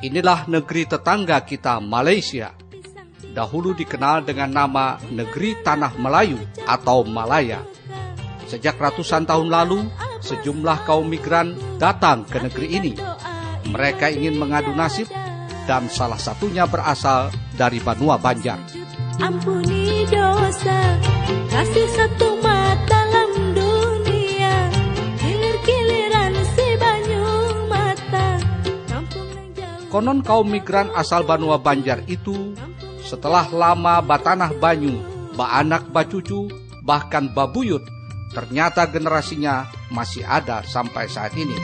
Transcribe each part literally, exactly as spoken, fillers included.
Inilah negeri tetangga kita, Malaysia. Dahulu dikenal dengan nama Negeri Tanah Melayu atau Malaya. Sejak ratusan tahun lalu, sejumlah kaum migran datang ke negeri ini. Mereka ingin mengadu nasib dan salah satunya berasal dari Banua Banjar. Ampuni dosa, kasih satu mata dalam dunia, kilir-kiliran si banyu mata, kampung nang jauh. Konon kaum migran asal Banua Banjar itu, setelah lama batanah banyu, baanak bacucu, bahkan babuyut, ternyata generasinya masih ada sampai saat ini.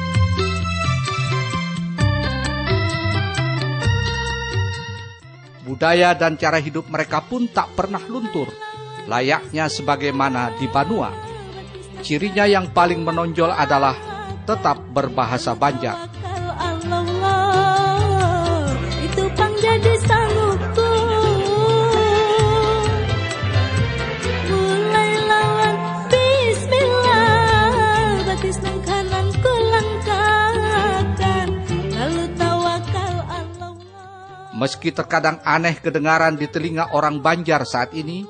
Budaya dan cara hidup mereka pun tak pernah luntur, layaknya sebagaimana di Banua. Cirinya yang paling menonjol adalah tetap berbahasa Banjar. Itu pang jadi sanggupku. Mulai lawan bismillah, batis nang kanan ku langkahkan, lalu tawakal Allah. Meski terkadang aneh kedengaran di telinga orang Banjar saat ini,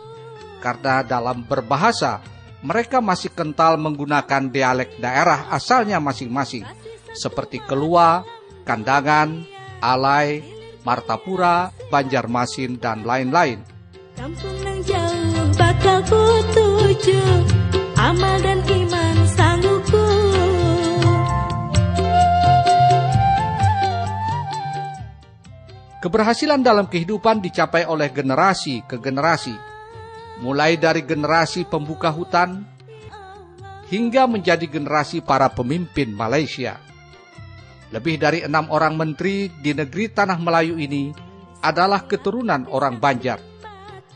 karena dalam berbahasa, mereka masih kental menggunakan dialek daerah asalnya masing-masing, seperti Kelua, Kandangan, Alai, Martapura, Banjarmasin, dan lain-lain. Kampung nang jauh bakal ku tuju, amal dan iman sanggupku. Keberhasilan dalam kehidupan dicapai oleh generasi ke generasi, mulai dari generasi pembuka hutan hingga menjadi generasi para pemimpin Malaysia. Lebih dari enam orang menteri di negeri Tanah Melayu ini adalah keturunan orang Banjar.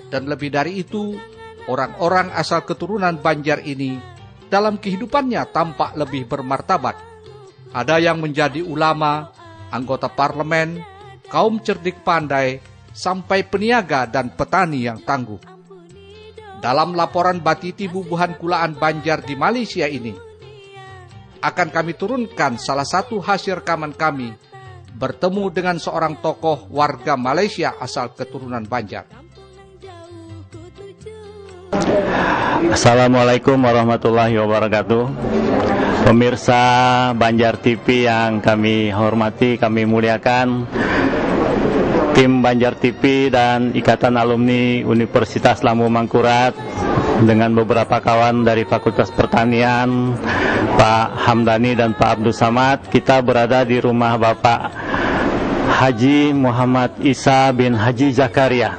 Dan lebih dari itu, orang-orang asal keturunan Banjar ini dalam kehidupannya tampak lebih bermartabat. Ada yang menjadi ulama, anggota parlemen, kaum cerdik pandai, sampai peniaga dan petani yang tangguh. Dalam laporan Batiti Bubuhan Kulaan Banjar di Malaysia ini, akan kami turunkan salah satu hasil rekaman kami bertemu dengan seorang tokoh warga Malaysia asal keturunan Banjar. Assalamualaikum warahmatullahi wabarakatuh. Pemirsa Banjar T V yang kami hormati, kami muliakan, tim Banjar T V dan Ikatan Alumni Universitas Lambu Mangkurat dengan beberapa kawan dari Fakultas Pertanian, Pak Hamdani dan Pak Abdul Samad, kita berada di rumah Bapak Haji Muhammad Isa bin Haji Zakaria.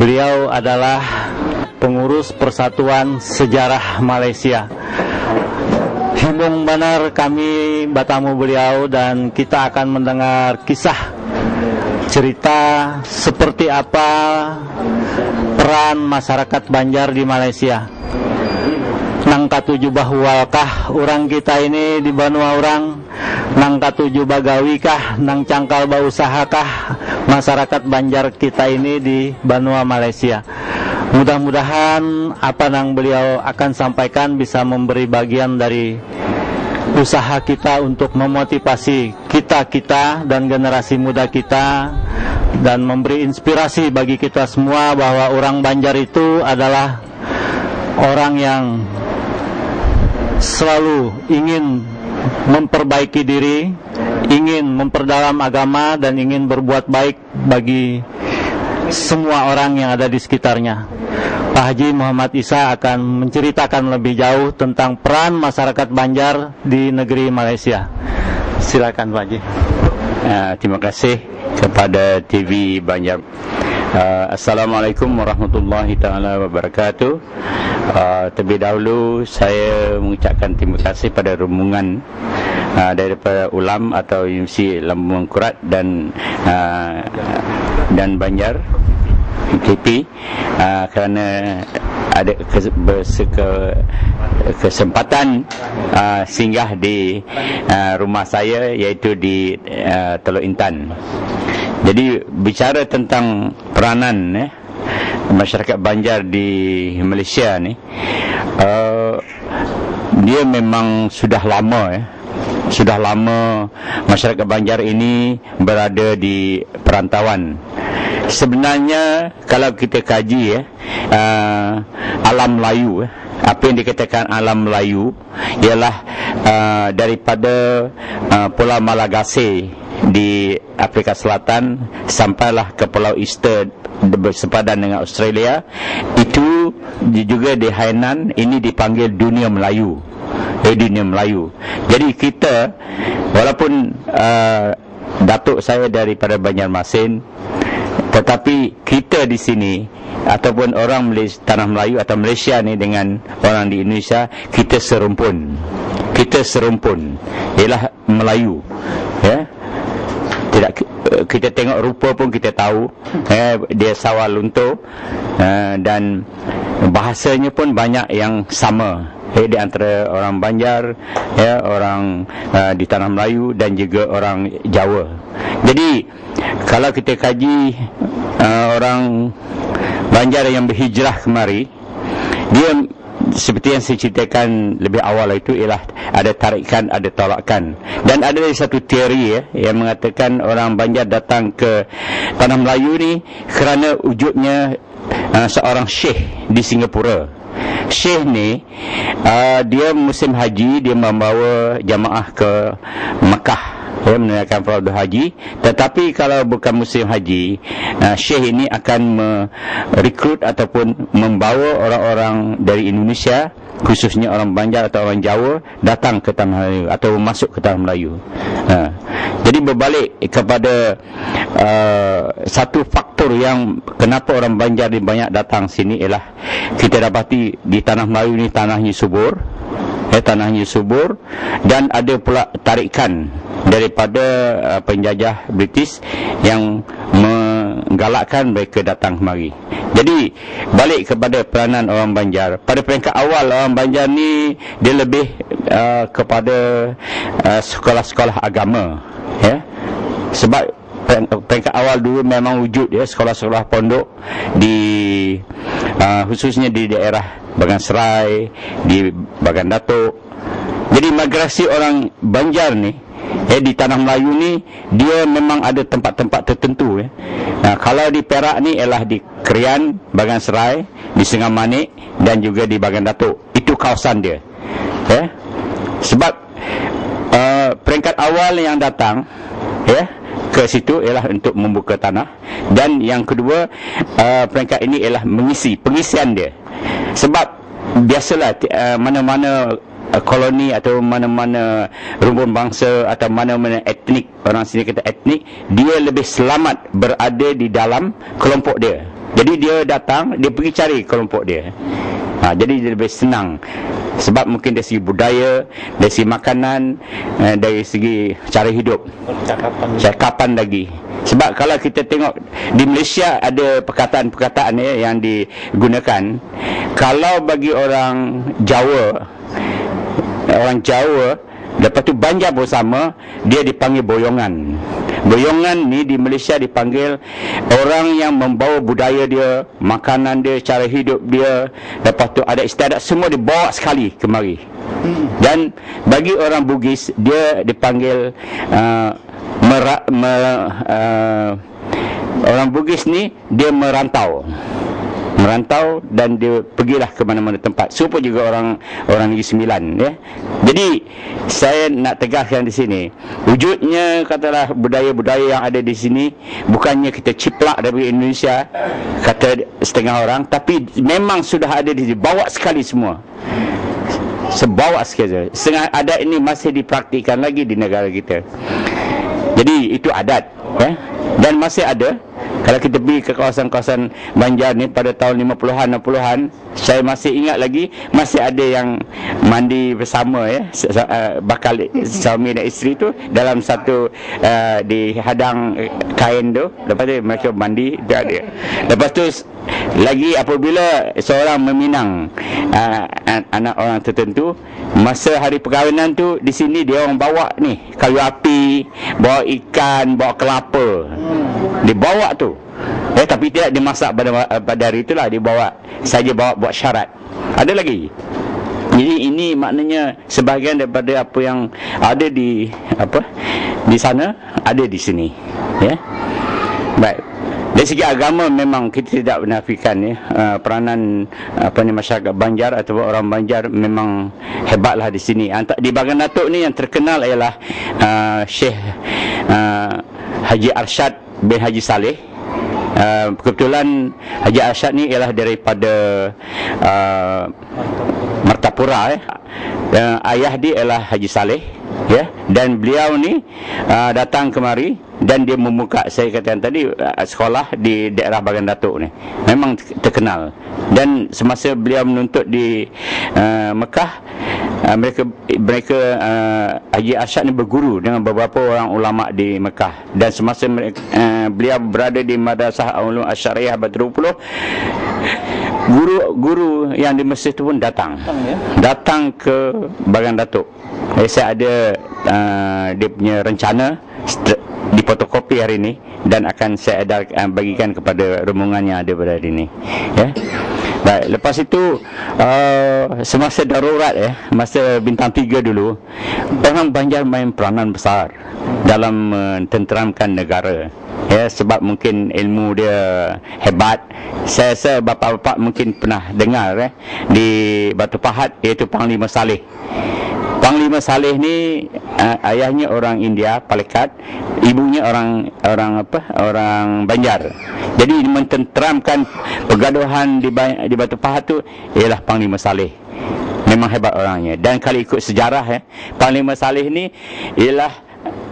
Beliau adalah pengurus Persatuan Sejarah Malaysia. Himung banar kami batamu beliau dan kita akan mendengar kisah cerita seperti apa peran masyarakat Banjar di Malaysia. Nang katuju bahual kah urang kita ini di banua urang? Nang katuju bagawi kah, nang cangkal bausaha kah masyarakat Banjar kita ini di banua Malaysia. Mudah-mudahan apa nang beliau akan sampaikan bisa memberi bagian dari usaha kita untuk memotivasi kita-kita dan generasi muda kita dan memberi inspirasi bagi kita semua bahwa orang Banjar itu adalah orang yang selalu ingin memperbaiki diri, ingin memperdalam agama dan ingin berbuat baik bagi semua orang yang ada di sekitarnya. Pak Haji Muhammad Isa akan menceritakan lebih jauh tentang peran masyarakat Banjar di negeri Malaysia. Silakan Pak Haji. Uh, terima kasih kepada T V Banjar. Uh, Assalamualaikum warahmatullahi taala wabarakatuh. Uh, terlebih dahulu saya mengucapkan terima kasih pada rombongan uh, daripada ULAM atau Universiti Lambung Mangkurat dan uh, dan Banjar T V uh, kerana ada kes, berseke, kesempatan uh, singgah di uh, rumah saya iaitu di uh, Teluk Intan. Jadi bicara tentang peranan eh, masyarakat Banjar di Malaysia ni uh, dia memang sudah lama eh, sudah lama masyarakat Banjar ini berada di perantauan. Sebenarnya, kalau kita kaji, ya, uh, alam Melayu, eh, apa yang dikatakan alam Melayu ialah uh, daripada uh, Pulau Malagasy di Afrika Selatan sampailah ke Pulau Easter bersepadan dengan Australia, itu juga di Hainan ini dipanggil dunia Melayu. Eh, dunia Melayu. Jadi kita, walaupun uh, datuk saya daripada Banjarmasin, tetapi kita di sini ataupun orang Malaysia, tanah Melayu atau Malaysia ni dengan orang di Indonesia, kita serumpun. Kita serumpun. Ialah Melayu. Ya. Tidak, kita tengok rupa pun kita tahu, eh, dia sawah lunto, eh, dan bahasanya pun banyak yang sama, eh, di antara orang Banjar, ya, orang, eh, di tanah Melayu dan juga orang Jawa. Jadi kalau kita kaji, eh, orang Banjar yang berhijrah kemari, dia seperti yang saya ceritakan lebih awal itu ialah ada tarikan, ada tolakan. Dan ada satu teori, ya, yang mengatakan orang Banjar datang ke tanah Melayu ni kerana wujudnya uh, seorang syekh di Singapura. Syekh ni, uh, dia musim haji, dia membawa jamaah ke Mekah, ya, menunaikan fardu haji. Tetapi kalau bukan musim haji, uh, syekh ini akan merekrut ataupun membawa orang-orang dari Indonesia, khususnya orang Banjar atau orang Jawa, datang ke tanah Melayu atau masuk ke tanah Melayu. Ha. Jadi berbalik kepada uh, satu faktor yang kenapa orang Banjar ni banyak datang sini ialah kita dapati di tanah Melayu ni tanahnya subur, ya, tanahnya subur, dan ada pula tarikan daripada uh, penjajah British yang menggalakkan mereka datang kemari. Jadi balik kepada peranan orang Banjar, pada peringkat awal orang Banjar ni dia lebih uh, kepada uh, sekolah-sekolah agama, ya. Sebab peringkat awal dulu memang wujud, ya, sekolah-sekolah pondok di uh, khususnya di daerah Bagan Serai, di Bagan Datuk. Jadi migrasi orang Banjar ni, eh, di tanah Melayu ni dia memang ada tempat-tempat tertentu, ya. Nah, kalau di Perak ni ialah di Krian, Bagan Serai, di Sungai Manik dan juga di Bagan Datuk. Itu kawasan dia. Ya. Sebab uh, peringkat awal yang datang, ya, ke situ ialah untuk membuka tanah, dan yang kedua, uh, peringkat ini ialah mengisi, pengisian dia. Sebab biasalah uh, mana-mana uh, koloni atau mana-mana rumpun bangsa atau mana-mana etnik, orang sini kata etnik, dia lebih selamat berada di dalam kelompok dia. Jadi dia datang, dia pergi cari kelompok dia. Ha, jadi dia lebih senang. Sebab mungkin dari segi budaya, dari segi makanan, eh, dari segi cara hidup. Cakapan. Cakapan lagi. Sebab kalau kita tengok di Malaysia ada perkataan-perkataan, ya, yang digunakan. Kalau bagi orang Jawa, orang Jawa, lepas tu Banjar pun sama, dia dipanggil boyongan. Boyongan ni di Malaysia dipanggil orang yang membawa budaya dia, makanan dia, cara hidup dia, lepas tu adat istiadat, semua dibawa sekali kemari. Hmm. Dan bagi orang Bugis, dia dipanggil uh, mera, me, uh, orang Bugis ni dia merantau. Merantau dan dia pergilah ke mana-mana tempat. Serupa juga orang orang Negeri Sembilan, ya. Jadi saya nak tegaskan di sini, wujudnya katalah budaya-budaya yang ada di sini bukannya kita ciplak dari Indonesia, kata setengah orang, tapi memang sudah ada di sini, bawa sekali semua. Sebawa sekali. Setengah adat ini masih dipraktikkan lagi di negara kita. Jadi itu adat, ya. Dan masih ada. Kalau kita pergi ke kawasan-kawasan Banjar ni pada tahun lima puluhan, enam puluhan, saya masih ingat lagi, masih ada yang mandi bersama, ya, eh, bakal suami dan isteri tu dalam satu uh, di hadang kain tu. Lepas tu mereka mandi, dia ada. Lepas tu lagi apabila seorang meminang uh, anak orang tertentu, masa hari perkahwinan tu di sini dia orang bawa ni kayu api, bawa ikan, bawa kelapa. Dibawa tu. Eh, tapi tidak dimasak pada pada hari itulah, dibawa saja bawa buat syarat. Ada lagi. Jadi ini maknanya sebahagian daripada apa yang ada di apa di sana ada di sini, ya. Baik. Dari segi agama memang kita tidak menafikan, ya, uh, peranan apa ni masyarakat Banjar atau orang Banjar memang hebatlah di sini. Anta- Di Bagan Datuk ni yang terkenal ialah uh, Syekh uh, Haji Arsyad bin Haji Saleh. Uh, kebetulan Haji Arsyad ni ialah daripada uh, Martapura, eh. Uh, ayah dia ialah Haji Saleh, ya, dan beliau ni uh, datang kemari dan dia membuka, saya katakan tadi, uh, sekolah di daerah Bagan Datuk ni. Memang terkenal. Dan semasa beliau menuntut di uh, Mekah, uh, mereka mereka uh, Haji Arsyad ni berguru dengan beberapa orang ulama di Mekah. Dan semasa mereka, uh, beliau berada di Madrasah Ulum Asyariah Batu Puluh, guru-guru yang di Mesir tu pun datang. Datang ke Bagan Datuk. Jadi saya ada uh, dia punya rencana di fotokopi hari ini dan akan saya edar, uh, bagikan kepada rombongan yang ada pada hari ini. Ya. Baik, lepas itu uh, semasa darurat, ya, masa bintang tiga dulu, orang Banjar main peranan besar dalam mententeramkan negara. Ya, sebab mungkin ilmu dia hebat. Saya rasa bapak-bapak mungkin pernah dengar, eh, di Batu Pahat iaitu Panglima Saleh. Panglima Saleh ni uh, ayahnya orang India, Palekat, ibunya orang orang apa? Orang Banjar. Jadi mententeramkan pergaduhan di di Batu Pahat tu ialah Panglima Saleh. Memang hebat orangnya. Dan kalau ikut sejarah, eh, Panglima Saleh ni ialah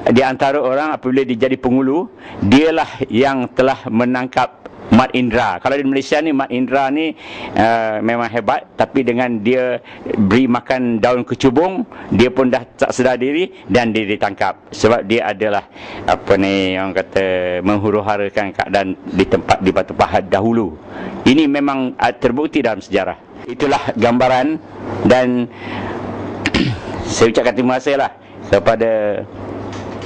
di antara orang apabila dia jadi pengulu, dialah yang telah menangkap Mat Indra. Kalau di Malaysia ni, Mat Indra ni uh, memang hebat, tapi dengan dia beri makan daun kecubung, dia pun dah tak sedar diri dan dia ditangkap. Sebab dia adalah apa ni orang kata menghuru-harakan keadaan di tempat di Batu Pahat dahulu. Ini memang uh, terbukti dalam sejarah. Itulah gambaran dan saya ucapkan terima kasih lah kepada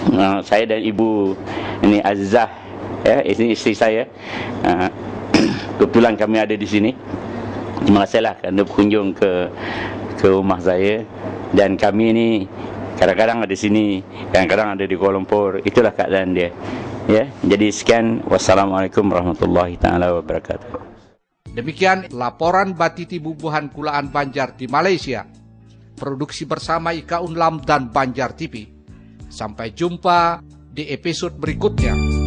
uh, saya dan ibu ini Azizah, ya, ini isteri saya. Uh, kebetulan kami ada di sini. Terima kasihlah kerana berkunjung ke ke rumah saya dan kami ni kadang-kadang ada sini, kadang-kadang ada di Kuala Lumpur. Itulah keadaan dia. Ya, jadi sekian. Wassalamualaikum warahmatullahi taala wabarakatuh. Demikian laporan Batiti Bubuhan Kulaan Banjar di Malaysia. Produksi bersama Ika Unlam dan Banjar T V. Sampai jumpa di episode berikutnya.